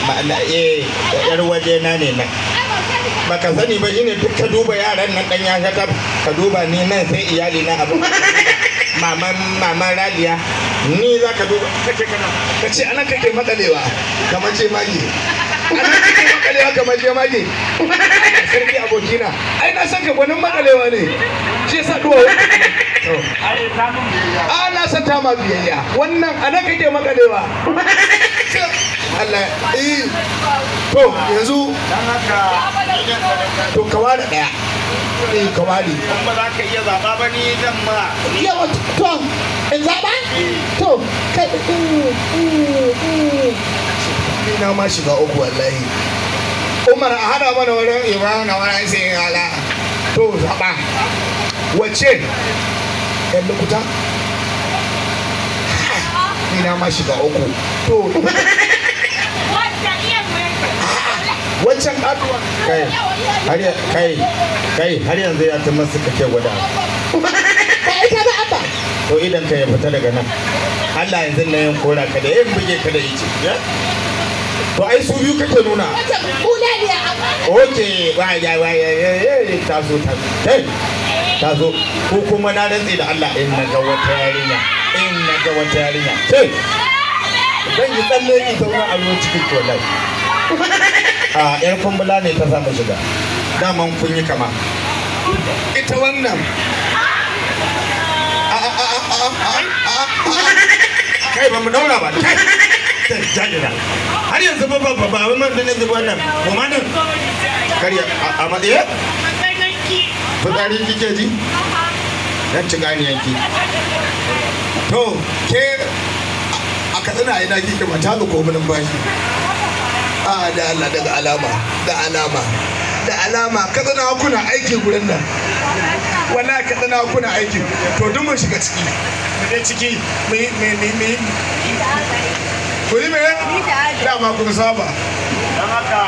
Yar waje na ne nan. Baka sani ba shine duk ka duba yaran nan dan ya shata ka duba ni nan sai iyali na abu. Maman Raliya ni za ka duba kace kana kace anan kake makalewa kamar jemage. Anan kake makalewa kamar jemage. Sarki abokina ai na san ka gwanin makalewa ne. Shi yasa duwa a na san ta ma biyayya. Wannan anan kake makalewa. Allah eh to yanzu dan haka to ka ware daya. Eh ka ware. In ba za ka iya zaba ba ni zan ma. Yawa to in zaba? To kai ni na ma shiga uku wallahi. Umar a hada mana wurin Ibrahim na wani sai ala. To zaba. Wace? Yan lokuta? Ni na ma shiga uku. To wancan aduwa kai har kai har yanzu ya tuma suka ke gwada. Ba ita ba abba. To idan ka ya fita daga nan. Allah yanzu na yin kora ka da yin buge ka da yace. To ai su biyu kake nuna. Wancan bulaliya abba. Okay ba ya ba ya ya taso taso. Kai taso ko kuma na rantsi da Allah in na ga wata yarinya in na ga wata yarinya. Kai zan yi tsalle in zauna a ruwan cikin wallahi. A yar kumbula ne ta samu shiga. Daman kun yi kama. Ita wannan. Kai ba mu daura ba. Kai. Jajira. Har yanzu ba ba ba ba man da ne wannan. Ko ma nan. Kariya a matsaye? Fitsari kike ji? Dan ci gani yanki. To ke a Katsina ina kike mata ga ko mun bashi. A da Allah daga alama da alama da alama Katsina kuna aiki gurin nan. Wallahi Katsina kuna aiki. To duk mun shiga ciki. Mu je ciki mu mu ku yi me? Dama kun saba. Dan haka